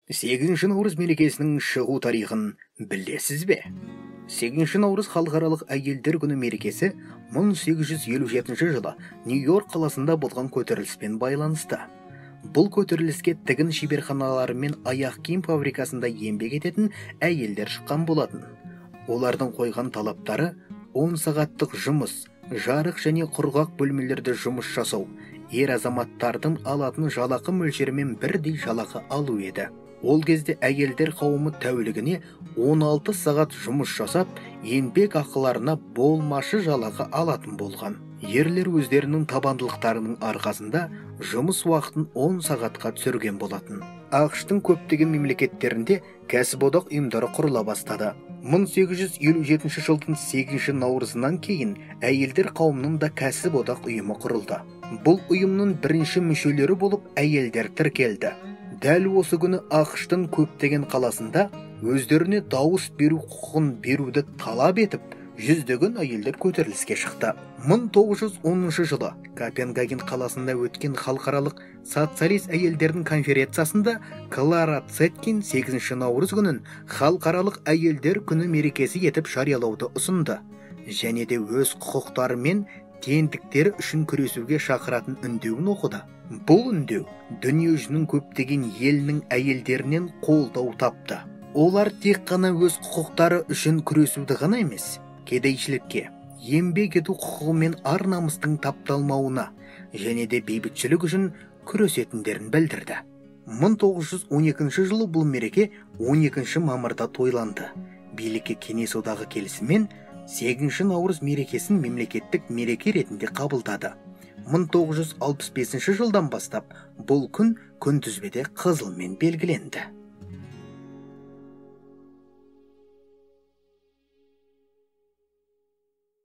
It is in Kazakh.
8 наурыз мерекесінің шығу тарихын білесіз бе? 8 наурыз халықаралық әйелдер күні мерекесі 1857 жылы Нью-Йорк қаласында болған көтеріліспен байланысты. Бұл көтеріліске тігін шеберханалары мен аяқ киім фабрикасында еңбек ететін әйелдер шыққан болатын. Олардың қойған талаптары 10 сағаттық жұмыс, жарық және құрғақ бөлмелерде жұмыс жасау, ер азаматтардың алатын жалақы мөлшерімен бірдей жалақы алу еді. Ол кезде әйелдер қауымы тәулігіне 16 сағат жұмыс жасап, еңбек ақыларына болмашы жалақы алатын болған. Ерлер өздерінің табандылықтарының арқасында жұмыс уақытын 10 сағатқа түсірген болатын. АҚШ-тың көптеген мемлекеттерінде кәсіподақ ұйымдары құрыла бастады. 1857 жылдың 8 наурызынан кейін әйелдер қауымының да кәсіподақ ұйымы құрылды. Бұл ұйымның бірінші мүшелері болып әйелдер тіркелді. Дәл осы күні АҚШ-тың көптеген қаласында өздеріне дауыс беру құқығын беруді талап етіп, жүздеген әйелдер көтеріліске шықты. 1910 жылы Копенгаген қаласында өткен халықаралық социалист әйелдердің конференциясында Клара Цеткин 8 наурыз күнін халықаралық әйелдер күні мерекесі етіп жариялауды ұсынды. Және де өз құқықтары мен теңдіктері үшін күресуге шақыратын үндеуін оқыды. Бұл үндеу дүниежүзінің көптеген елінің әйелдерінен қолдау тапты. Олар тек қана өз құқықтары үшін күресуді ғана емес, кедейшілікке, еңбек ету құқығы мен ар-намыстың тапталмауына және де бейбітшілік үшін күресетіндерін білдірді. 1912 жылы бұл мереке 12 мамырда тойланды. Билікке Кеңес одағы келісімен 8 наурыз мерекесін мемлекеттік мереке ретінде қабылдады. 1965 жылдан бастап бұл күн күнтізбеде қызылмен белгіленді.